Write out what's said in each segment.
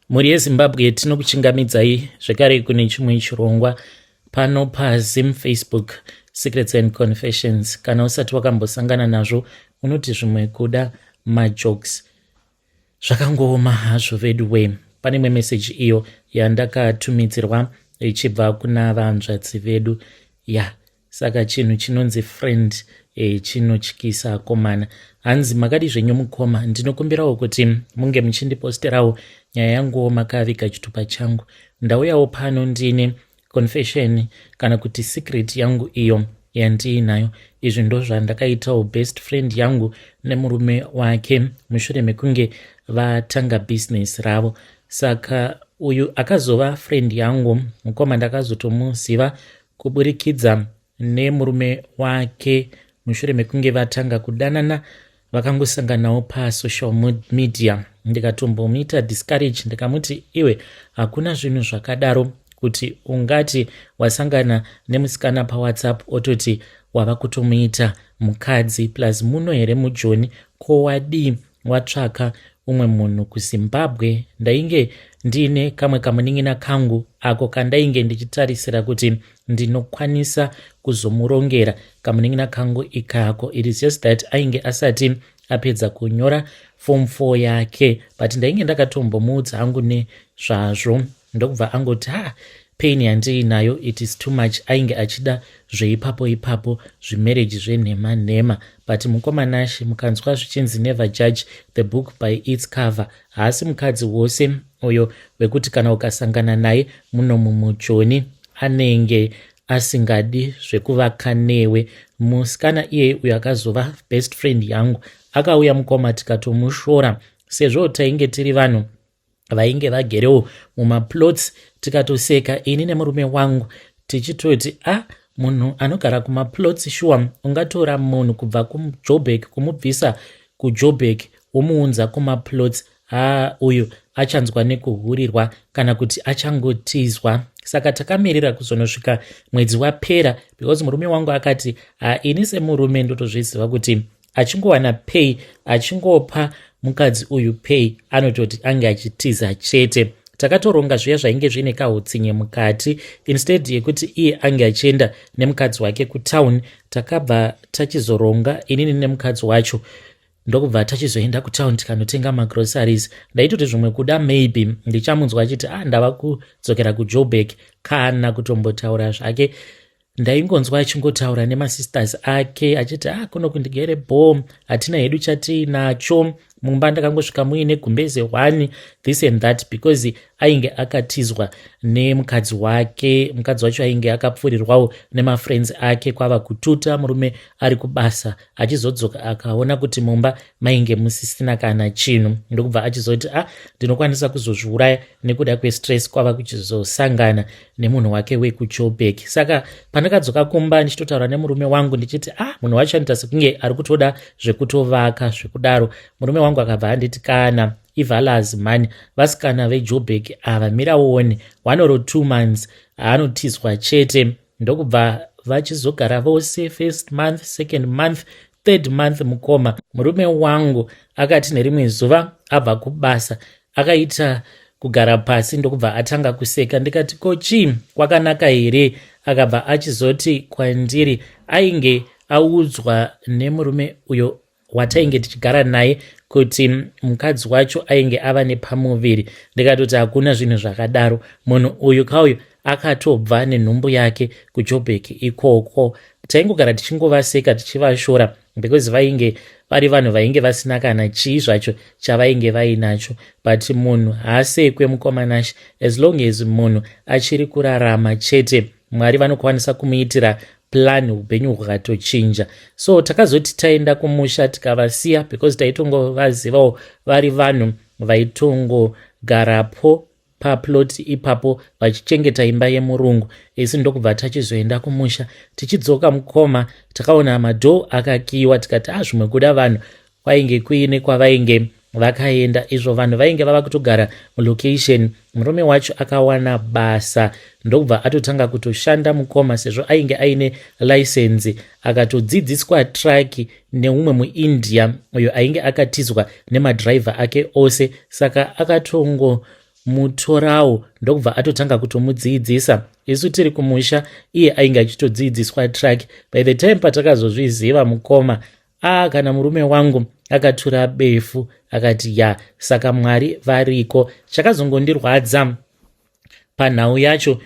Mhuri yeZimbabwe, tinokuchingamidzai zvekare kune chimwe chirongwa pano paZim Facebook Secrets and Confessions. Kana usati wakambosangana nazvo, unoti zvimwe kuda majokes. Zvakangooma hazvo vedu we. Pane imwe meseji iyo yandakatumidzirwa ichibva kuna vanzvadzi vedu ya yeah. Saka chinhu chinonzi friend chinotyisa akomana. Hanzi, "Makadi zvenyu mukoma? Ndinokumbirawo kuti munge muchindiposterawo nyaya yanguwo makaviga chitupa changu. Ndauyawo pano ndine confession kana kuti secret yangu iyo yandiinayo. Izvi ndo zvandakaitawo best friend yangu nemurume wake mushure mekunge vatanga bhizinesi ravo. Saka uyu akazova friend yangu mukoma, ndakazotomuziva kuburikidza nemurume wake mushure mekunge vatanga kudanana. Vakangosanganawo pasocial media. Ndikatombomuita discourage, ndikamuti, 'Iwe, hakuna zvinhu zvakadaro kuti ungati wasangana nemusikana paWhatsApp ototi wava kutomuita mukadzi. Plus muno here muJoni? Ko wadii watsvaka umwe munhu kuZimbabwe?' Ndainge ndiine kamwe kamunin'ina kangu ako kandainge ndichitarisira kuti ndinokwanisa kuzomurongera kamunin'ina kangu ikako. It is just that ainge asati apedza kunyora form 4 yake, but ndainge ndakatombomuudza hangu nezvazvo. Ndokubva angoti, 'Ha, pain yandiinayo, it is too much.' Ainge achida zveipapo ipapo, zvimarriage zvenhema nhema. But mukomanashi, mukanzwa zvichinzi 'Never judge the book by its cover', haasi mukadzi wose uyo wekuti kana ukasangana naye muno mumuJoni anenge asingadi zvekuvaka newe. Musikana iyeye uyo akazova best friend yangu akauya mukoma, tikatomushora sezvo tainge tiri vanhu vainge vagerewo mumaplots. Tikatoseka ini nemurume wangu tichitoti, 'A ah, munhu anogara kumaplots, shuwa ungatora munhu kubva kuJobek, kumubvisa kuJobek, womuunza kumaplots? Ha, uyu achanzwa nekuhurirwa kana kuti achangotizwa.' Saka takamirira kuzonosvika mwedzi wapera, because murume wangu akati, 'Ha, ini semurume ndotozviziva kuti achingowana pay, achingopa mukadzi uyu pay, anototi ange achitiza chete.' Takatoronga zviya zvainge zviine kahutsinye mukati. Instead yekuti iye ange achienda nemukadzi wake kutown, takabva tachizoronga inini nemukadzi wacho, ndokubva tachizoenda kutown tikanotenga magroceries. Ndaitoti zvimwe kuda maybe ndichamunzwa achiti, 'Ah, ndava kudzokera kuJobek,' kana kutombotaura zvake. Ndaingonzwa achingotaura nemasisters ake achiti, 'Ah, kuno kundigere bho, hatina hedu chatiinacho mumba. Ndakangosvika muine gumbeze one,' this and that, because ainge akatizwa nemukadzi wake. Mukadzi wacho ainge akapfurirwawo nemafriends ake, kwava kututa murume ari kubasa. Achizodzoka akaona kuti mumba mainge musisina kana chinhu, ndokubva achizoti, 'Ah, ndinokwanisa kuzozviuraya nekuda kwestress,' kwava kuchizosangana nemunhu wake wekuJobek. Saka pandakadzoka kumba ndichitotaura nemurume wangu ndichiti, 'Ah, munhu wacho anoita sekunge ari kutoda zvekutovaka zvekudaro,' murume wangu akabva anditi, 'Kana ivalas mani, vasikana veJobek ava, miraone 1 or 2 months, haanotizwa chete.' Ndokubva vachizogara vose first month, second month, third month. Mukoma, murume wangu akati nerimwe zuva abva kubasa, akaita kugara pasi, ndokubva atanga kuseka. Ndikati, 'Ko chii? Kwakanaka here?' Akabva achizoti kwandiri ainge audzwa nemurume uyo watainge tichigara naye kuti mukadzi wacho ainge ava nepamuviri. Ndikatoti, 'Hakuna zvinhu zvakadaro. Munhu uyu kauyu akatobva nenhumbu yake kuJobek ikoko.' Taingogara tichingovaseka, tichivashora, because vainge vari vanhu vainge vasina kana chii zvacho chavainge vainacho. But munhu haasekwe, mukomanashi. As long as munhu achiri kurarama chete, Mwari vanokwanisa kumuitira plan, upenyu hwakatochinja. So takazoti taenda kumusha tikavasiya, because taitongovazivawo vari vanhu vaitongogarapo paplot ipapo vachichengeta imba yemurungu. Isi ndokubva tachizoenda kumusha. Tichidzoka mukoma, takaona madoor akakiyiwa. Tikati, 'A, ah, zvimwe kuda vanhu kwainge kuine kwavainge vakaenda.' Izvo vanhu vainge vava kutogara mulocation. Murume wacho akawana basa, ndokubva atotanga kutoshanda mukoma. Sezvo ainge aine license, akatodzidziswa truck neumwe muIndia uyo ainge akatizwa nemadhiraivha ake ose. Saka akatongo mutorawo ndokubva atotanga kutomudziidzisa. Isu tiri kumusha, iye ainge achitodziidziswa truck. By the time patakazozviziva mukoma, a kana murume wangu akatura befu akati, "Ya, saka Mwari variko." Chakazongondirwadza panhau yacho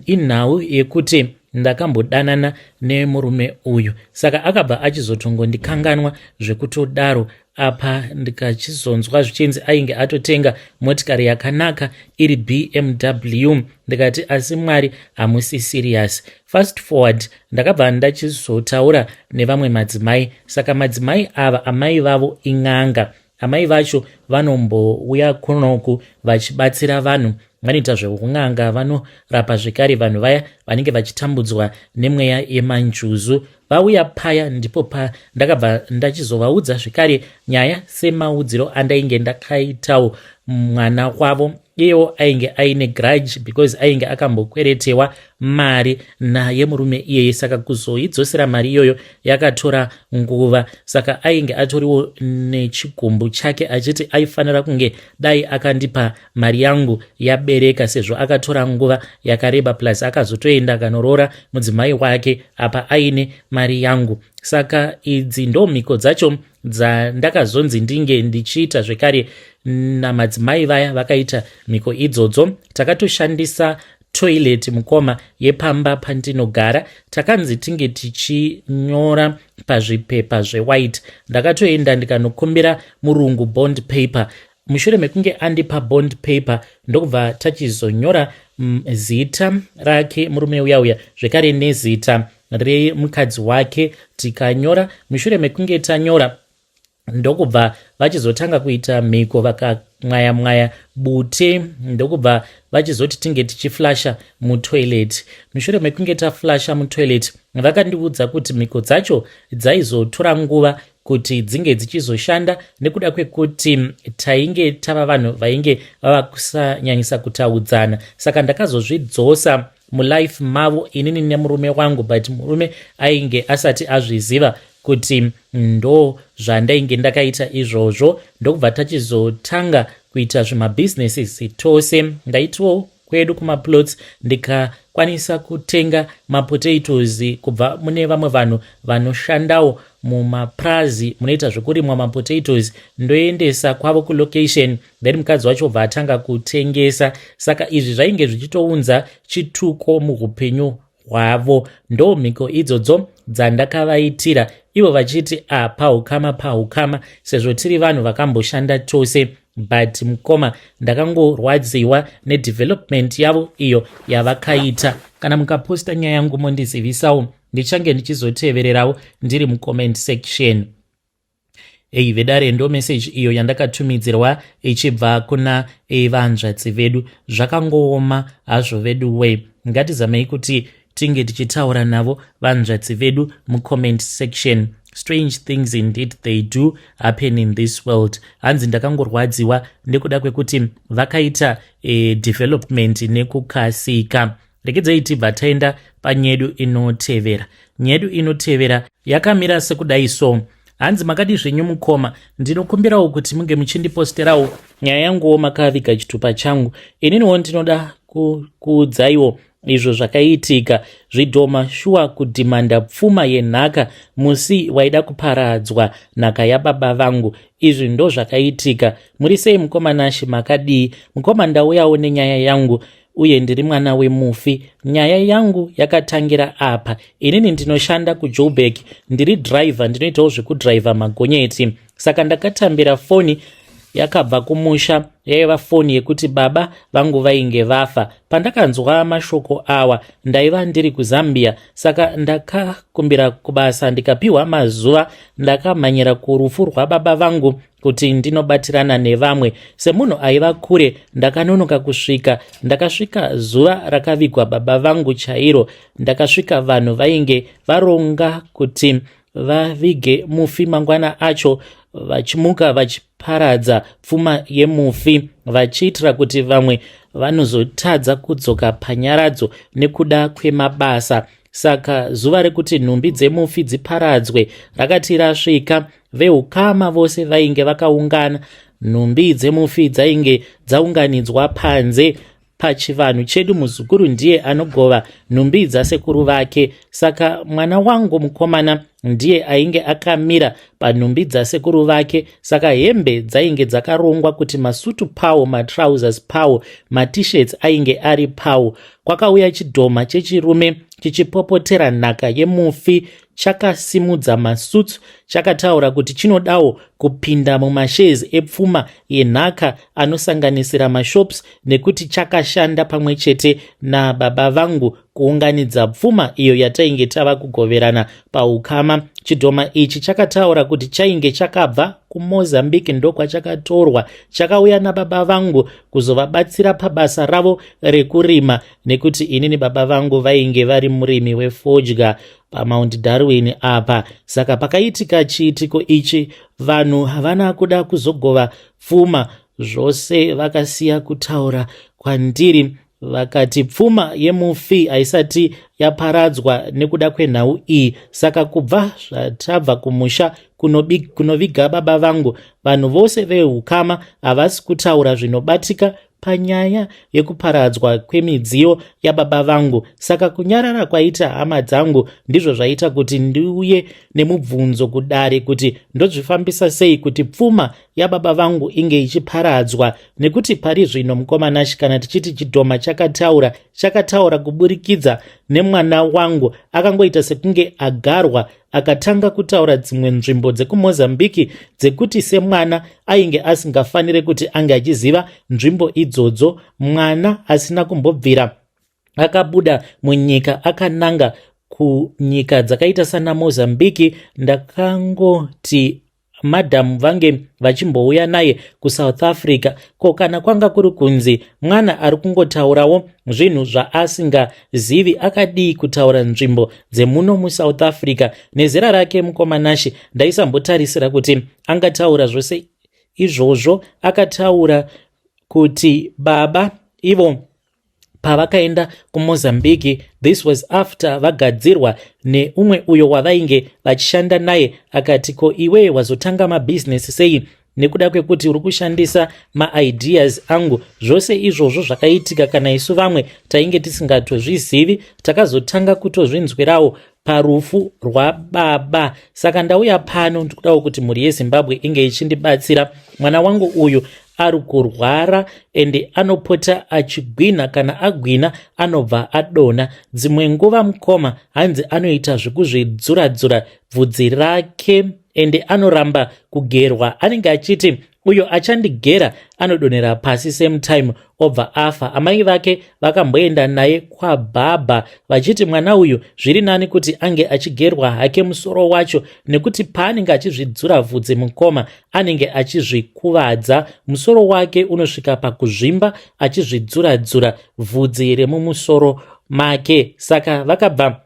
inhau yekuti ndakambodanana nemurume uyu, saka akabva achizotongondikanganwa zvekutodaro. Apa ndikachizonzwa zvichinzi ainge atotenga motikari yakanaka iri BMW. Ndikati, "Asi Mwari hamusi serious." Fast forward, ndakabva ndachizotaura nevamwe madzimai. Saka madzimai ava, amai vavo in'anga. Amai vacho vanombouya kunoku vachibatsira vanhu vanoita zveun'anga, vanorapa zvekare vanhu vaya vanenge vachitambudzwa nemweya yemanjuzu. Vauya paya, ndipo pandakabva ndachizovaudza zvekare nyaya semaudziro andainge ndakaitawo mwana wavo. Iyewo ainge aine grudge because ainge akambokweretewa mari naye murume iyeye, saka kuzoidzosera mari iyoyo yakatora nguva. Saka ainge atoriwo nechigumbu chake achiti aifanira kunge dai akandipa mari yangu yabereka, sezvo akatora nguva yakareba, plus akazotoenda akanoroora mudzimai wake apa aine mari yangu. Saka idzi ndo mhiko dzacho dzandakazonzi ndinge ndichiita zvekare namadzimai vaya vakaita mhiko idzodzo. Takatoshandisa toilet, mukoma, yepamba pandinogara. Takanzi tinge tichinyora pazvipepa zvewhite. Ndakatoenda ndikanokumbira murungu bond paper. Mushure mekunge andipa bond paper, ndokubva tachizonyora zita rake murume uya uya, zvekare nezita remukadzi wake. Tikanyora. Mushure mekunge tanyora, ndokubva vachizotanga kuita mhiko, vakamwaya mwaya bute, ndokubva vachizoti tinge tichiflasha mutoilet. Mushure mekunge taflasha mutoilet, vakandiudza kuti mhiko dzacho dzaizotora nguva kuti dzinge dzichizoshanda nekuda kwekuti tainge tava vanhu vainge vava kusanyanyisa kutaudzana. Saka ndakazozvidzosa mulife mavo inini nemurume wangu, but murume ainge asati azviziva kuti ndo zvandainge ndakaita izvozvo. Ndokubva tachizotanga kuita zvimabhizinesisi tose. Ndaitiwo kwedu kumaplots ndikakwanisa kutenga mapotatoes kubva mune vamwe vanhu vanoshandawo mumaprazi munoita zvekurimwa mapotatoes, ndoendesa kwavo kulocation, then mukadzi wacho obva atanga kutengesa. Saka izvi zvainge zvichitounza chituko muupenyu hwavo. Ndo mhiko idzodzo dzandakavaitira, ivo vachiti a paukama paukama, sezvo tiri vanhu vakamboshanda tose. But mukoma, ndakangorwadziwa nedevelopment yavo iyo yavakaita. Kana mukaposta nyaya yangu, mondizivisawo, ndichange ndichizotevererawo ndiri mucomment section. Ei vedare, ndo meseji iyo yandakatumidzirwa ichibva kuna vanzvadzi vedu. Zvakangooma hazvo vedu wei. Ngatizamei kuti tinge tichitaura navo vanzvadzi vedu mucomment section. Strange things indeed, they do happen in this world. Hanzi ndakangorwadziwa nekuda kwekuti vakaita development nekukasika. Regedzei tibva taenda panyedu inotevera. Nyedu inotevera yakamira sekudai so. Hanzi, "Makadi zvenyu mukoma? Ndinokumbirawo kuti munge muchindiposterawo nyaya yanguwo makaviga chitupa changu. Ininiwo ndinoda kuudzaiwo izvo zvakaitika. Zvidhoma shuwa kudhimanda pfuma yenhaka musi waida kuparadzwa nhaka yababa vangu. Izvi ndo zvakaitika. Muri sei mukoma Nashi? Makadii mukoma? Ndauyawo nenyaya yangu uye ndiri mwana wemufi. Nyaya yangu yakatangira apa. Inini ndinoshanda kuJoburg, ndiri dhiraivha, ndinoitawo zvekudhiraivha magonyeti. Saka ndakatambira foni yakabva kumusha. Yaiva foni yekuti baba vangu vainge vafa. Pandakanzwa mashoko awa, ndaiva ndiri kuZambia, saka ndakakumbira kubasa ndikapiwa mazuva. Ndakamhanyira kurufu rwababa vangu kuti ndinobatirana nevamwe. Semunhu aiva kure, ndakanonoka kusvika. Ndakasvika zuva rakavigwa baba vangu chairo. Ndakasvika vanhu vainge varonga kuti vavige mufi mangwana acho, vachimuka vachiparadza pfuma yemufi vachiitira kuti vamwe vanozotadza kudzoka panyaradzo nekuda kwemabasa. Saka zuva rekuti nhumbi dzemufi dziparadzwe rakati rasvika, veukama vose vainge vakaungana. Nhumbi dzemufi dzainge dzaunganidzwa panze. Pachivanhu chedu muzukuru ndiye anogova nhumbi dzasekuru vake, saka mwana wangu mukomana ndiye ainge akamira panhumbi dzasekuru vake. Saka hembe dzainge dzakarongwa kuti masutu pawo, matrousers pawo, matishets ainge ari pawo. Kwakauya chidhoma chechirume chichipopotera nhaka yemufi. Chakasimudza masuits, chakataura kuti chinodawo kupinda mumashares epfuma yenhaka anosanganisira mashops, nekuti chakashanda pamwe chete nababa vangu kuunganidza pfuma iyo yatainge tava kugoverana paukama. Chidhoma ichi chakataura kuti chainge chakabva kuMozambique, ndokwachakatorwa. Chakauya nababa vangu kuzovabatsira pabasa ravo rekurima, nekuti inini baba vangu vainge vari murimi wefodya paMount Darwin apa. Saka pakaitika chiitiko ichi, vanhu havana kuda kuzogova pfuma zvose. Vakasiya kutaura kwandiri, vakati pfuma yemufi haisati yaparadzwa nekuda kwenhau iyi. Saka kubva zvatabva kumusha kunoviga baba vangu, vanhu vose veukama havasi kutaura zvinobatika panyaya yekuparadzwa kwemidziyo yababa vangu. Saka kunyarara kwaita hama dzangu ndizvo zvaita kuti ndiuye nemubvunzo kudare kuti ndozvifambisa sei kuti pfuma yababa vangu inge ichiparadzwa, nekuti pari zvino, mukoma Nashi, kana tichiti chidhoma chakataura, chakataura kuburikidza nemwana wangu. Akangoita sekunge agarwa, akatanga kutaura dzimwe nzvimbo dzekuMozambiki dzekuti semwana ainge asingafaniri kuti ange achiziva nzvimbo idzodzo, mwana asina kumbobvira akabuda munyika akananga kunyika dzakaita sana Mozambiki. Ndakangoti madhamu vange vachimbouya naye kuSouth Africa. Ko kana kwanga kuri kunzi mwana ari kungotaurawo zvinhu zvaasingazivi, akadii kutaura nzvimbo dzemuno muSouth Africa? Nezera rake, mukoma Nashi, ndaisambotarisira kuti angataura zvose izvozvo. Akataura kuti baba ivo pavakaenda kuMozambique, this was after vagadzirwa neumwe uyo wavainge vachishanda naye, akati, "Ko iwe wazotanga mabhizinesi sei nekuda kwekuti uri kushandisa maideas angu?" Zvose izvozvo zvakaitika kana isu vamwe tainge tisingatozvizivi, takazotanga kutozvinzwirawo parufu rwababa. Saka ndauya pano, ndikudawo kuti mhuri yeZimbabwe inge ichindibatsira. Mwana wangu uyu ari kurwara ende anopota achigwina. Kana agwina anobva adonha. Dzimwe nguva, mukoma, hanzi anoita zvekuzvidzuradzura bvudzi rake ende anoramba kugerwa. Anenge achiti uyo achandigera anodonhera pasi same time obva afa. Amai vake vakamboenda naye kwabhabha vachiti mwana uyu zviri nani kuti ange achigerwa hake musoro wacho, nekuti paanenge achizvidzura vhudzi, mukoma, anenge achizvikuvadza. Musoro wake unosvika pakuzvimba achizvidzuradzura vhudzi remumusoro make. Saka vakabva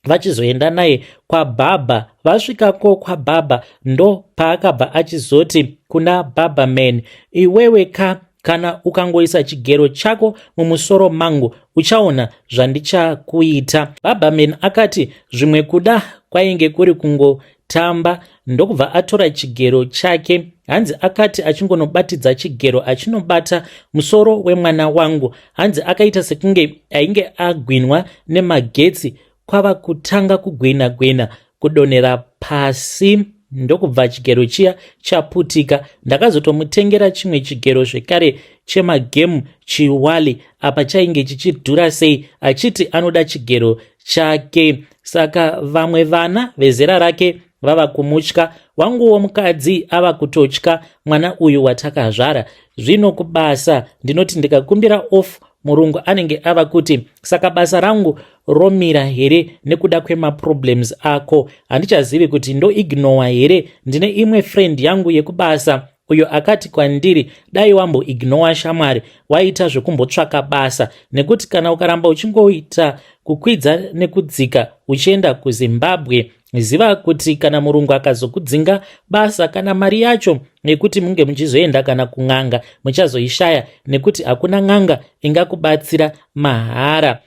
vachizoenda naye kwabhabha. Vasvikako kwabhabha, ndo paakabva achizoti kuna bhabha man, "Iwewe ka, kana ukangoisa chigero chako mumusoro mangu, uchaona zvandichakuita." Bhabhaman akati zvimwe kuda kwainge kuri kungotamba, ndokubva atora chigero chake. Hanzi akati achingonobatidza chigero achinobata musoro wemwana wangu, hanzi akaita sekunge ainge agwinwa nemagetsi, kwava kutanga kugwina gwina kudonhera pasi, ndokubva chigero chiya chaputika. Ndakazotomutengera chimwe chigero zvekare chemagemu chiwali, apa chainge chichidhura sei, achiti anoda chigero chake. Saka vamwe vana vezera rake vava kumutya. Wanguwo mukadzi ava kutotya mwana uyu watakazvara. Zvino kubasa ndinoti ndikakumbira off, murungu anenge ava kuti, "Saka basa rangu romira here nekuda kwemaproblems ako?" Handichazivi kuti ndoignora here. Ndine imwe friend yangu yekubasa uyo akati kwandiri, "Dai wamboignora shamwari, waita zvekumbotsvaka basa, nekuti kana ukaramba uchingoita kukwidza nekudzika uchienda kuZimbabwe, ziva kuti kana murungu akazokudzinga basa, kana mari yacho yekuti munge muchizoenda kana kun'anga muchazoishaya, nekuti hakuna n'anga ingakubatsira mahara."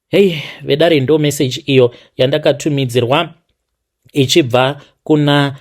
Hei vedare, ndo meseji iyo yandakatumidzirwa ichibva kuna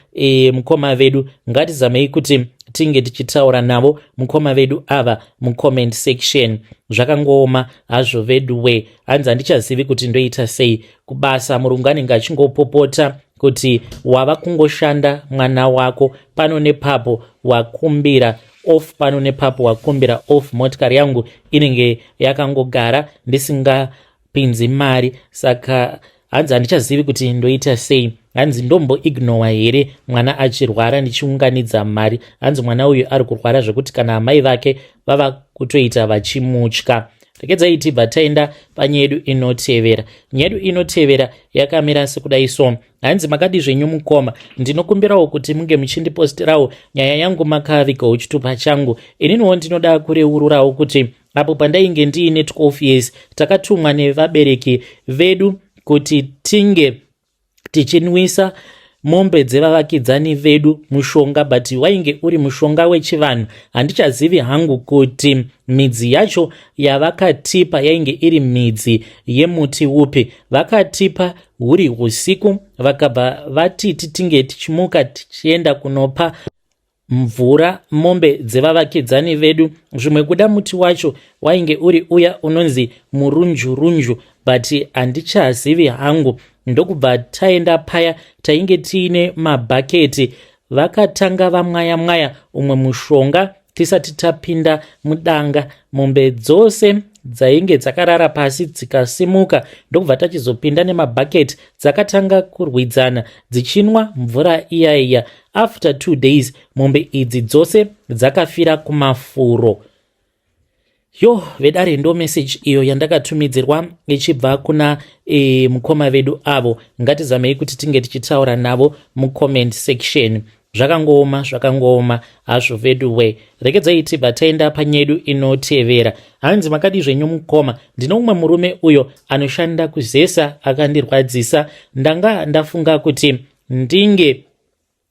mukoma vedu. Ngatizamei kuti tinge tichitaura navo mukoma vedu ava mucomment section. Zvakangooma hazvo veduwe. Hanzi handichazivi kuti ndoita sei kubasa. Murungu anenge achingopopota kuti wava kungoshanda mwana wako, pano nepapo wakumbira off, pano nepapo wakumbira off. Motikari yangu inenge yakangogara ndisingapinzi mari, saka hanzi handichazivi kuti ndoita sei. Hanzi ndomboignora here mwana achirwara ndichiunganidza mari? Hanzi mwana uyu ari kurwara zvekuti kana amai vake vava kutoita vachimutya. Regedzai tibva taenda panyaya yedu inotevera. Nyaya yedu inotevera yakamira sekudai so. Hanzi, "Makadi zvenyu mukoma? Ndinokumbirawo kuti munge muchindipostirawo nyaya yangu makavigawo chitupa changu. Ininiwo ndinoda kureururawo kuti apo pandainge ndiine 12 years, takatumwa nevabereki vedu kuti tinge tichinwisa mombe dzevavakidzani vedu mushonga, but wainge uri mushonga wechivanhu. Handichazivi hangu kuti midzi yacho yavakatipa yainge iri midzi yemuti upi. Vakatipa huri usiku, vakabva vatiti tinge tichimuka tichienda kunopa mvura mombe dzevavakidzani vedu. Zvimwe kuda muti wacho wainge uri uya unonzi murunjurunju, but handichazivi hangu. Ndokubva taenda paya, tainge tiine mabhaketi. Vakatanga vamwaya mwaya umwe mushonga tisati tapinda mudanga. Mombe dzose dzainge dzakarara pasi dzikasimuka, ndokubva tachizopinda nemabhaketi. Dzakatanga kurwidzana dzichinwa mvura iya iya. After 2 days mombe idzi dzose dzakafira kumafuro." Yo vedare, ndo message iyo yandakatumidzirwa ichibva kuna mukoma vedu avo. Ngatizamei kuti tinge tichitaura navo mucomment section. Zvakangooma, zvakangooma hazvo vedu we. Regedzai tibva taenda panyedu inotevera. Hanzi, "Makadi zvenyu mukoma? Ndine umwe murume uyo anoshanda kuZESA akandirwadzisa. Ndanga ndafunga kuti ndinge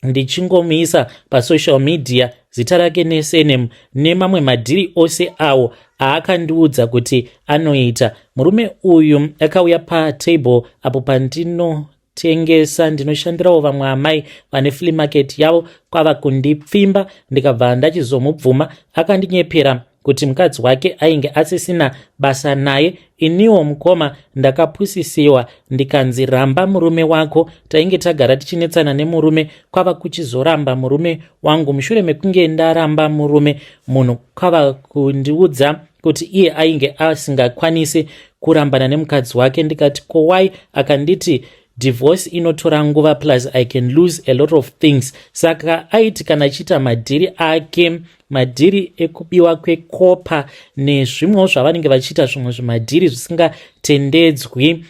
ndichingomuisa pasocial media, zita rake nesurname nemamwe madhiri ose awo aakandiudza kuti anoita. Murume uyu akauya patable apo pandinotengesa, ndinoshandirawo vamwe amai vane flea market yavo, kwava kundipfimba, ndikabva ndachizomubvuma. Akandinyepera kuti mukadzi wake ainge asisina basa naye. Iniwo mukoma ndakapusisiwa, ndikanzi ramba murume wako. Tainge tagara tichinetsana nemurume, kwava kuchizoramba murume wangu. Mushure mekunge ndaramba murume, munhu kwava kundiudza kuti iye ainge asingakwanisi kurambana nemukadzi wake. Ndikati ko why? Akanditi divorce inotora nguva, plus I can lose a lot of things. Saka aiti kana achiita madhiri ake, madhiri ekubiwa kwekopa nezvimwewo zvavanenge vachiita, zvimwe zvimadhiri zvisingatendedzwi,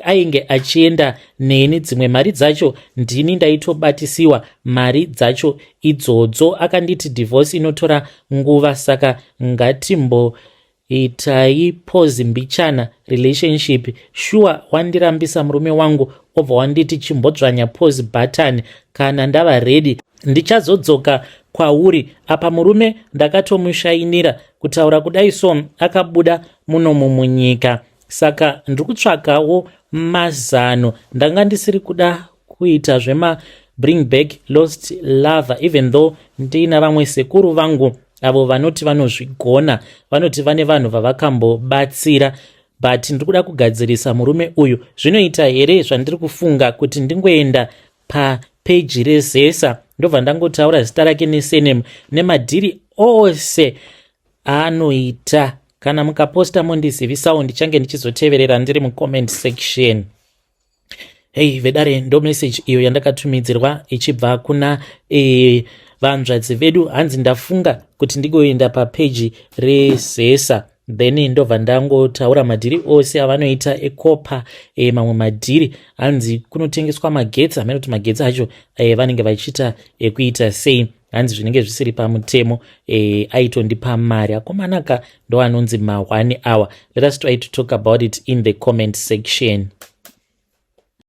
ainge achienda neni. Dzimwe mari dzacho ndini ndaitobatisiwa mari dzacho idzodzo. Akanditi divorce inotora nguva, saka ngatimbo itai pause mbichana relationship. Sure, wandirambisa murume wangu, obva wanditi chimbodzvanya pause button, kana ndava ready ndichazodzoka kwauri. Apa murume ndakatomushayinira. Kutaura kudai so, akabuda munomu munyika. Saka ndiri kutsvakawo mazano. Ndanga ndisiri kuda kuita zvema bring back lost lover, even though ndiina vamwe sekuru vangu avo vanoti vanozvigona, vanoti vane vanhu vavakambobatsira, but ndiri kuda kugadzirisa murume uyu. Zvinoita here zvandiri kufunga kuti ndingoenda papeji reZESA, ndobva ndangotaura zita rake nesurname nemadhiri ose aanoita? Kana mukaposta mondizivisawo, ndichange ndichizoteverera ndiri mucomment section." Hei vedare, ndo message iyo yandakatumidzirwa ichibva kuna vanzvadzi vedu. Hanzi ndafunga kuti ndigoenda papeji reZESA, then ndobva ndangotaura madhiri ose avanoita ekopa, mamwe madhiri. Hanzi kunotengeswa magetsi, hamene kuti magetsi acho vanenge vachiita ekuita sei. Hanzi zvinenge zvisiri pamutemo. Aitondipa mari. Akomanaka, ndo anonzi ma1 hour. Let us try to talk about it in the comment section.